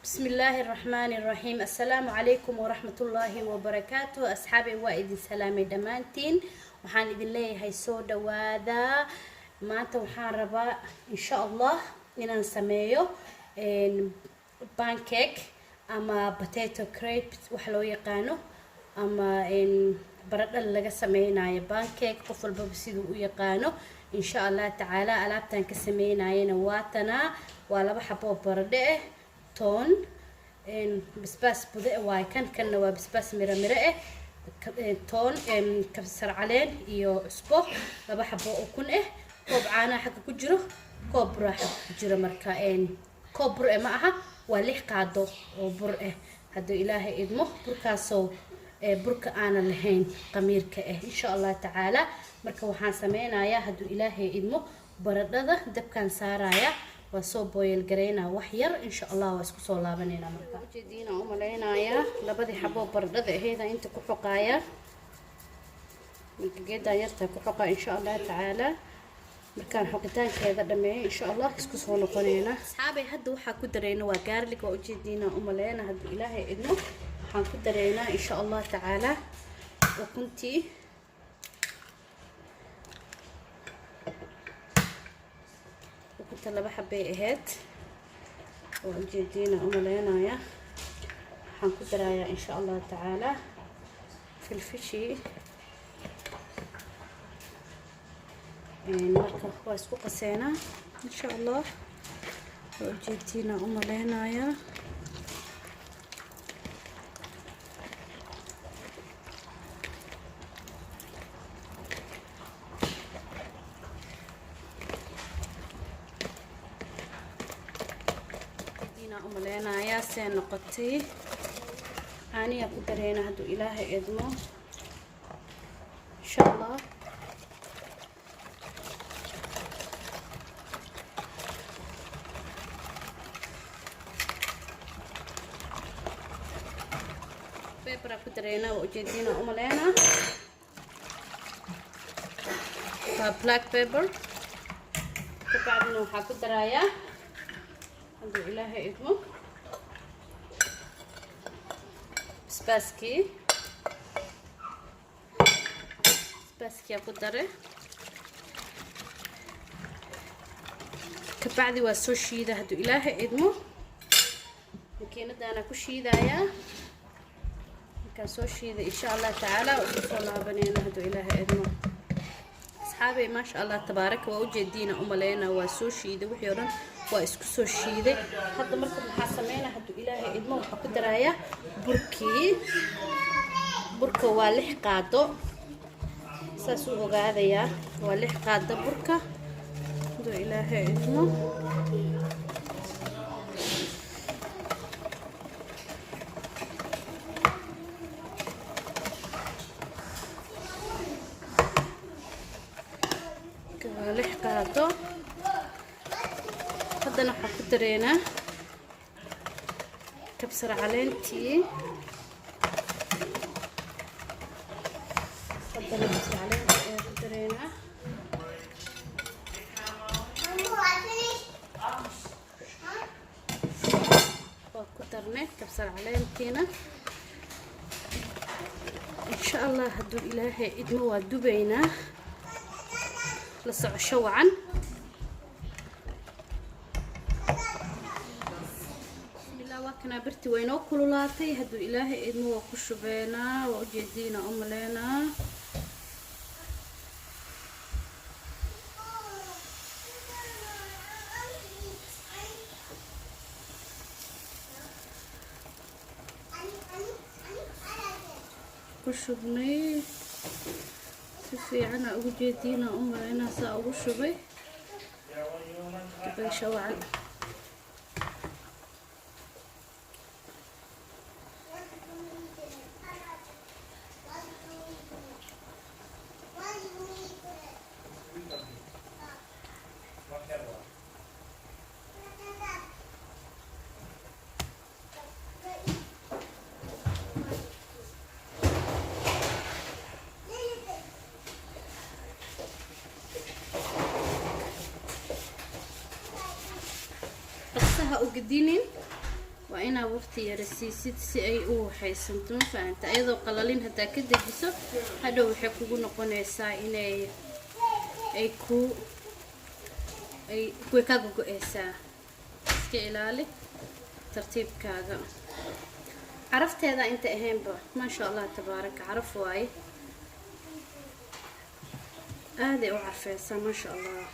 بسم الله الرحمن الرحيم. السلام عليكم ورحمة الله وبركاته. Asxaabay, waa idin salaamay dhammaantiin. Waxaan idin leeyahay soo dhawaada. Maanta waxaan rabaa, insha Allah, inaan sameeyo pancake ama potato crepe wax loo yaqaano, ama baradho laga sameynayo pancake, qof walbaba siduu u yaqaano, insha Allah tacaala. Alaabtan ka sameynayana waatanaa. Waa laba xabo oo baradho ah, toon, basbaas bude waaye kan, kanna waa basbaas miro miro ah, toon, kabsar caleen iyo cusbo, laba xabo oo ukun ah, koob caanaha xagga ku jiro, koob buraa xagga ku jiro. Marka koob bur eh ma aha, waa 6 qaado oo bur ah, hadduu Ilaahay idmo. Burkaasoo burka aanan lahayn qamiirka ah, insha Allah tacaala. Marka waxaan sameynayaa, hadduu Ilaahay idmo, baradhada dabkaan saaraya, waa soo boil gareynaa wax yar, insha Allah. Waa isku soo laabaneynaa. Marka ujeediina u malaynayaa, labadii xaboo baradhada aheeda inta ku xoqaaya. Marka geedaan yartaa ku xoqaa, insha Allah tacaala. Markaan xoqitaankeeda dhameeyo, insha Allah, isku soo noqoneynaa. Asxaabay, hadda waxaa ku dareyna waa garlic. Waa ujeediina u maleyna. Hadduu Ilaahay idmo, waxaan ku dareynaa, insha Allah tacaala, ukuntii. Ukunta laba xabay ahayd, waa ujeediina u maleynaya. Waxaan ku darayaa, insha Allah tacaala, filfishii. Marka waa isku qaseynaa, insha Allah. Waa ujeediina u maleynaya. Inaa u maleynayaa see noqotay. Caaniyaa ku dareyna, hadduu Ilaahay idmo, insha Allah. Pepper ku dareynaa, waa ujeediina u maleynaa, waa black pepper. Kabacdina waxaa ku darayaa, hadduu Ilaahay idmo, basbaaskii. Basbaaskiyaa ku dare. Kabacdi waa soo shiida, hadduu Ilaahay idmo. Makiinadaana ku shiidayaa. Markaan soo shiida, insha Allah tacaala, waa isku soo laabaneyna, hadduu Ilaahay idmo. Asxaabay, maasha Allah tabaaraka, waa ujeediina umaleyna. Waa soo shiiday, wixii o dhan waa isku soo shiiday. Hadda marka maxaa sameynaa, hadduu Ilaahay idmo? Waxaa ku darayaa burkii. Burka waa 6 qaado, saas u ogaadayaa, waa 6 qaado burka, hadduu Ilaahay idmo. Waa 6 qaado. Haddana waxaa ku dareynaa kabsar caleentii. Haddana kabsar caleentii ayaa ku dareynaa. Waa ku darnay kabsar caleentiina. Insha Allah, hadduu Ilaahay idmo, waa dubaynaa. La socosho wacan. Bismillah, waa kanaa birti, waa inoo kululaatay. Hadduu Ilaahay idmo, waa ku shubeynaa. Waa ujeediina u maleynaa. Ku shubnay si fiicana ugu jeediina u maleynaa, saa ugu shubay. Dabaysha wacan. Dhaqsaha u gedinin, waa Waa inaa waqti yara siisid si ay u waxaysanto, ma fahanta? Iyadoo qalalin haddaa ka dejiso, hadhow waxay kugu noqonaysaa inay ay ku ay way kaa gogo-eysaa. Iska ilaali, tartiibkaaga. Carafteeda inta ahaynba, maasha Allah tabaaraka, caraf waaye, aaday u carfeysaa, maasha Allah.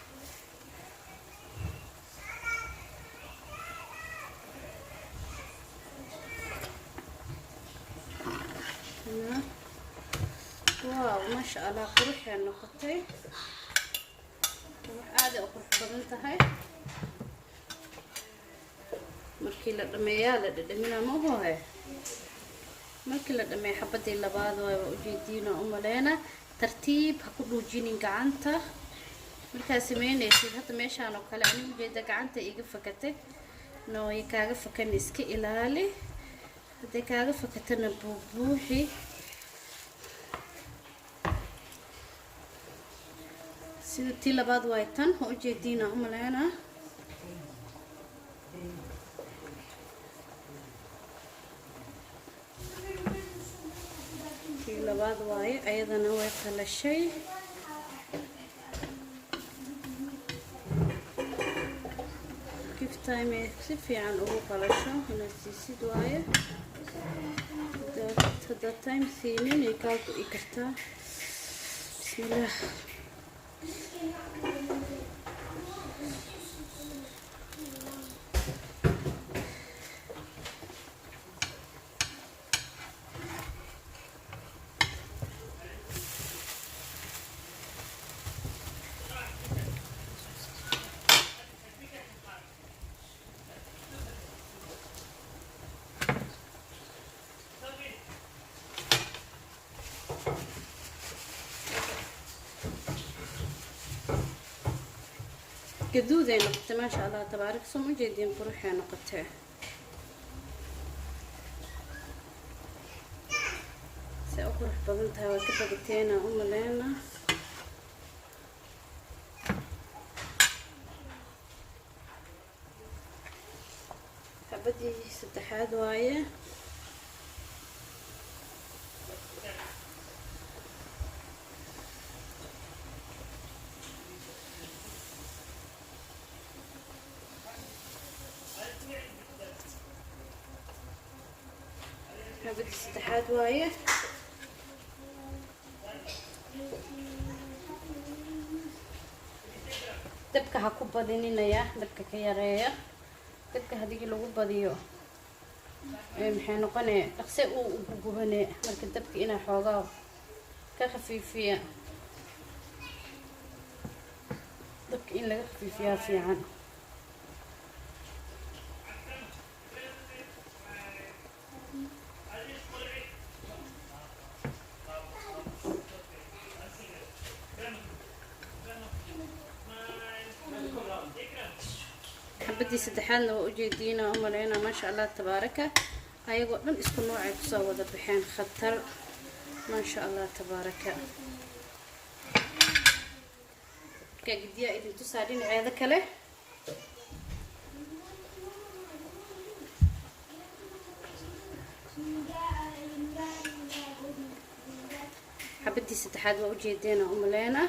Wow, maasha Allah, quruxay noqotay, qurux, aaday u qurux badan tahay. Markii la dhameeyaa la dhadhaminaa, ma ohohe? Markii la dhameeyo, xabadii labaad waay, waa ujeediina u maleyna. Tartiib, ha ku dhuujinin gacanta markaad sameynaysid. Hadda meeshaan oo kale ani ujeeda gacanta iga fakatay. Nooy kaaga fakan, iska ilaali. Hadday kaaga fakatana, buubuuxi. Sida tii labaad waay tan, waa ujeediina u maleynaa. Tii labaad waaye, ayadana way qalashay. Give time ay si fiican ugu qalasho inaad siisid waaye. Haddaad time siinin, ay kaa go'i kartaa. Bismillaah. Gaduuday noqotay, maasha Allah tabaarak. Soo ma jeediin? Quruxay noqotay. Se u qurux badan tahay, waa ka bagateena u maleyna. Xabadii saddexaad waaye. Xabadii saddexaad waaye. Dabka ha ku badininaya, dabka ka yareeya. Dabka haddii lagu badiyo, maxay noqonee? Dhaqse uu ugu gubane. Marka dabka inaa xoogaa ka khafiifiya, dabka in laga khafiifiyaa fiican. Xabadii saddexaadna waa ujeediina u maleynaa, maasha Allah tabaaraka. Ayagoo dhan isku noocay kusoo wada baxeen, khatar, maasha Allah tabaaraka. Markaa gidiyaa idin tusaa dhinaceeda kale. Xabadii saddexaad waa ujeedeena u maleynaa.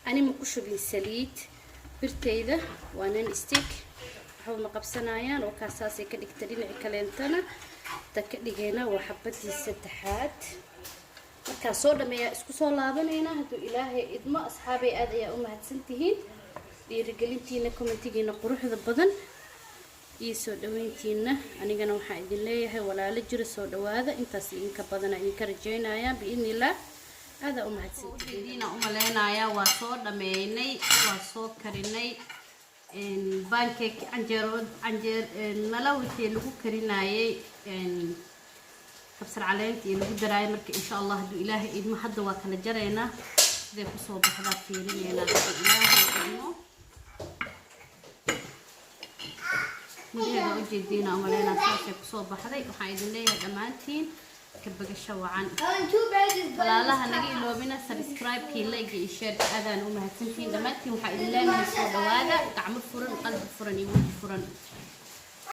Ani ma ku shubin saliid, birtayda waa non stick, waxba ma qabsanayaan oo kaas saasay ka dhigta. Dhinaci kaleentana ta ka dhigayna waa xabadii saddexaad. Markaa soo dhameeyaa isku soo laabanaynaa hadduu Ilaahay idmo. Asxaabay, aad ayaa u mahadsantihiin dhiirigelintiina, commentigiina quruxda badan iyo soo dhaweyntiina. Anigana waxaan idin leeyahay, walaalo jira, soo dhawaada. Intaas idinka badana idinka rajeynaya biidni Illah. Aadaa u mahadsantihiin u maleynayaa. Waa soo dhameynay, waa soo karinay pancake, canjeero, canjeer mala wixii lagu karinayay, kabsar caleenta iyo lagu daraayay. Marka insha Allah hadduu Ilaahay idmo, hadda waa kala jaraynaa, siday kusoo baxdaa fiirineynaa hadduu Ilaahay idmo. Gudaheeda ujeediina umaleynaa, saasay kusoo baxday. Waxaan idin leeyahay dhammaantiin ka bagasho wacan. Walaalaha, naga iloobina subscribe-kii, like iyo share. Aadaan u mahadsantihiin dhammaantiin. Waxaa idin leenahay soo dhawaada, gacmo furan, qalbi furan iyo weji furan.